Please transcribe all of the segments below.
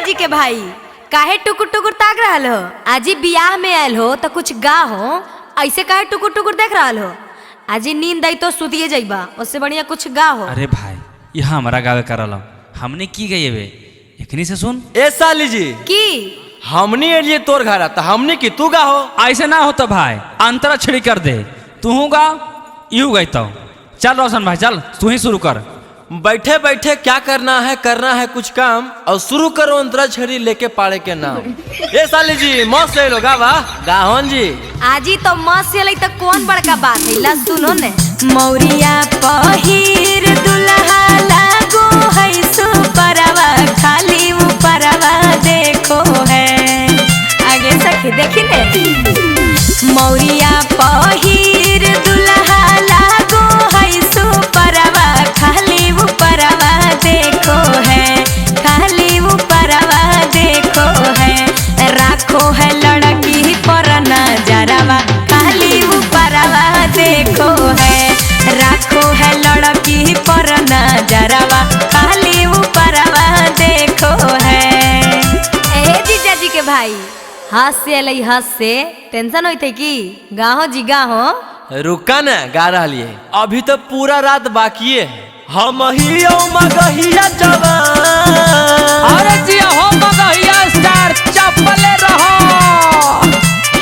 जीजाजी के भाई, काहे टुकुर टुकुर ताक रहल हो? आजी बियाह में आयल हो तो कुछ गा हो, ऐसे काहे टुकुर टुकुर देख रहल हो? आजी नींद आई तो सुतिए जाइबा, उससे बढ़िया कुछ गा हो। अरे भाई, यहाँ हमारा गावे करल, हमने की गई बे, एकनी से सुन। ए साली जी की हमनी एलिए तोर घर त हमनी की तू गाहो। ऐसे ना हो तो भाई अंतरा छिड़ी कर दे, तू गा you गई तो। चल रोशन भाई चल, तू ही शुरू कर। बैठे बैठे क्या करना है, करना है कुछ काम, और शुरू करो अंतरा छड़ी लेके पाड़े के नाम। ए साली जी मस्त ले लो गावा गाहन जी। आजी तो मस्त ले तो कौन बड़का बात है, ला सुनो ने। मौरिया पहिर दुल्हा लागो है सुपरवा, खाली ऊपरवा देखो है। आगे सखी देखी ने। मौरिया पहिर दुल्हा लागो है सुपरवा, खाली ऊपरवा देखो है, खाली ऊपरवा देखो है। राखो है लड़की पर नजरवा, खाली ऊपरवा देखो है। राखो है लड़की पर नजरवा, खाली ऊपरवा देखो है। ए जीजाजी के भाई, हंस से अलै हंस से टेंशन होते की? गाहो जी गाहो। रुका ना गा रही, अभी तो पूरा रात बाकी है। हम ही मगहिया जवान। अरे जी हो मगहिया स्टार चपले रहो।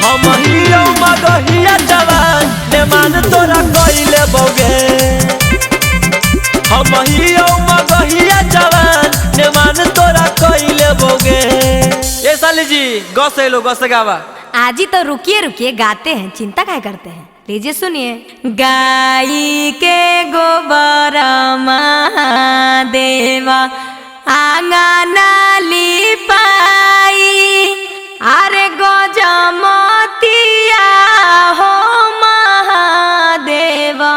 हम ही मगहिया जवान, ने मान तोरा कइले बौगे। हम ही मगहिया जवान, ने मान तोरा कइले बौगे। ए साली जी गस लो गस गावा। आजी तो रुकिए रुकिए गाते हैं, चिंता क्या करते हैं। लीजिए सुनिए। गाई के गोबर महादेवा आंगना लिपाई, अरे गजमतिया हो महादेवा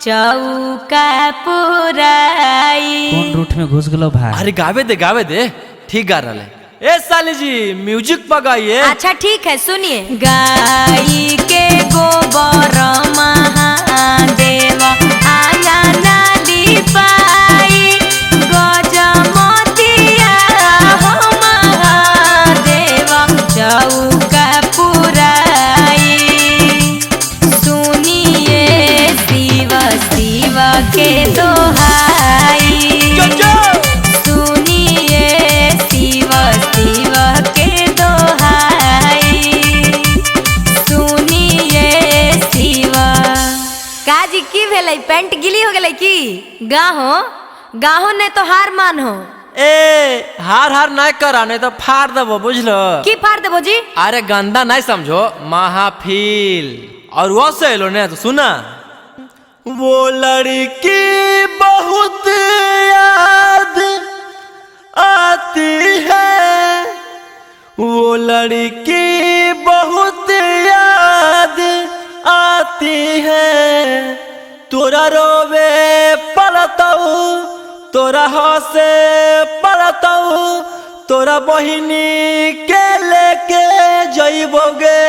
चौका पुराई। कौन रूट में घुस गलो भाई? अरे गावे दे गावे दे, ठीक गा रहा है। ए साली जी म्यूजिक पगाइए। अच्छा ठीक है सुनिए। गाई के गोबर महादेवा आंगना लिपाई, गजमतिया हो महादेवा चौका पुराई। सुनिए शिव शिव के दोहाई, सुनिए शिव शिव के दोहाई, सुनिए शिव। काजी की भेलै, पैंट गिली हो गेलै की? गाहो गाहो ने तो हार मान हो। ए हार हार नहीं करा, नहीं तो फाड़ देबो बुझलो। की फाड़ देबो जी? अरे गंदा नहीं समझो, महाफिल। और वो से लो ने तो सुना। वो लड़की बहुत याद आती है, वो लड़की बहुत याद आती है। तोरा रोवे पड़तऊ, तोरा हंसे पड़तऊ, तोरा बहिनी के लेके जइबोगे।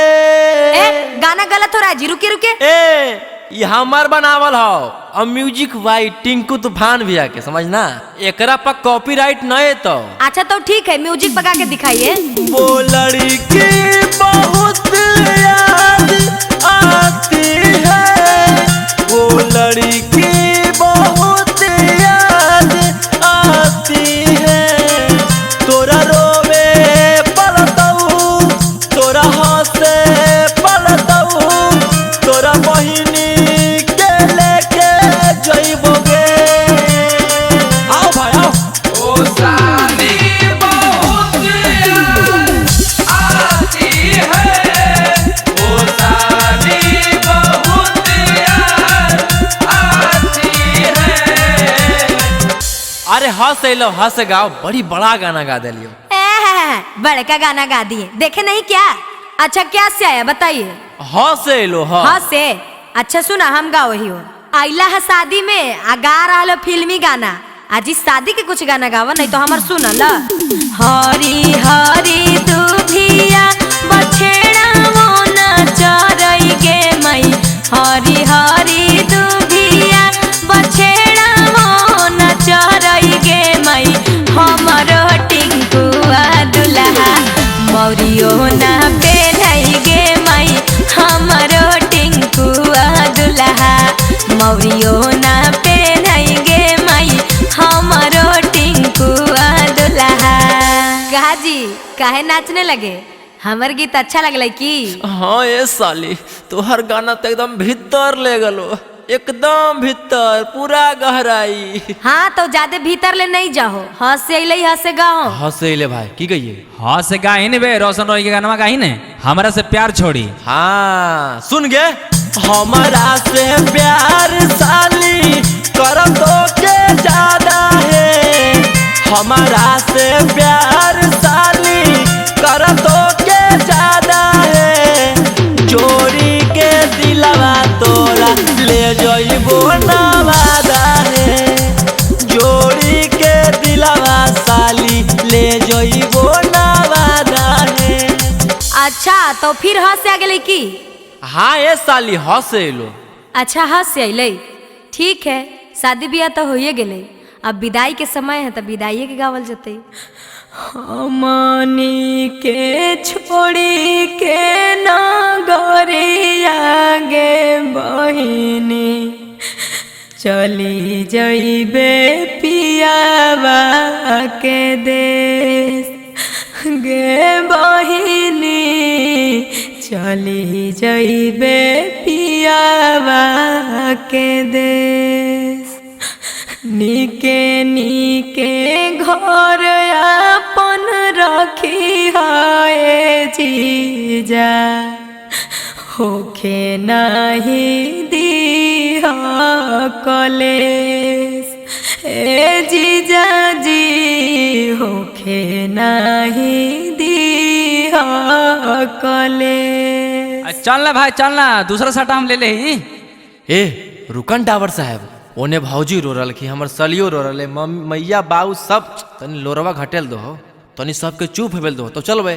ए गाना गलत हो रहा है जी, रुके रुके। ए ये हमार बनावल हो, और म्यूजिक why Tinku तूफान भी आके समझना, एकरा पर कॉपीराइट नहीं तो। अच्छा तो ठीक है, म्यूजिक पका के दिखाइए। वो लड़की बहुत याद आती है, वो लड़की बहुत याद आती है। तोरा रोवे पड़तऊ, तोरा हंसे पड़तऊ, तोरा बहिनी के लेके जइबोगे। आओ भाई आओ। ओ साली बहुत याद आती है, ओ साली बहुत याद आती है। अरे हंस लो हंस गाओ, बड़ी बड़ा गाना गा दिलियो। बड़का गाना गा दिए, देखे नहीं क्या? अच्छा क्या से आया बताइए? हंस लो हाँ से। अच्छा सुना हम गाओ ही हो। आइला है शादी में आ गा रहा लो फिल्मी गाना, आज इस शादी के कुछ गाना गावा नहीं तो हमार सुन ल। हरी हरी दुभिया बछेड़ा मोना चरई गे मई, हरी हरी दुभिया बछेड़ा मोना चरई गे मई, हमरो टिंकुआ जी काहे नाचने लगे? हमर गीत अच्छा लगलै की? हाँ ये साली, तोहर गाना तो एकदम भीतर ले गलो, एकदम भीतर, पूरा गहराई। हाँ तो ज्यादा भीतर ले नहीं जाओ, हंसे अइलै हंसे गाओ। हंसे ले भाई, की कहिए? हाँ से गाही ने बे, रोशन रोही के गाना गाही ने, हमरा से प्यार छोड़ी। हाँ सुन गे, हमारा से प्यार साली करम तो के ज्यादा है, हमारा से प्यार साली करम तो के ज्यादा है, चोरी के दिलवा तोरा ले जइबो ना वादा है, जोड़ी के दिलवा साली ले जइबो ना वादा है। अच्छा तो फिर हंसे आ गेलै की? हाँ ये साली हंसे लो। अच्छा हंसे अइलै, ठीक है, शादी ब्याह तो होइए गेलै, अब विदाई के समय है तो विदाइए के गावल जतै। हमनी के छोड़ी के नगरिया गे बहिनी, चली जइबे पियावा के देश गे बहिनी, चली जइबे पियावा के देश। निके निके घर अपन रखी है जीजा, होखे नहीं दीह कलेश ए जीजा जी, होखे नहीं दीह कलेश। चल ना भाई चल ना, दूसरा साटा हम ले ले ही। ए रुकन डावर साहब, ओने भौजी रो रहा कि हमर सलियो रो रहा, मम्मी मैया बाबू सब, तनी लोरवा घटेल दो, तनी सबके चुप हेबेल दो तो चलबे।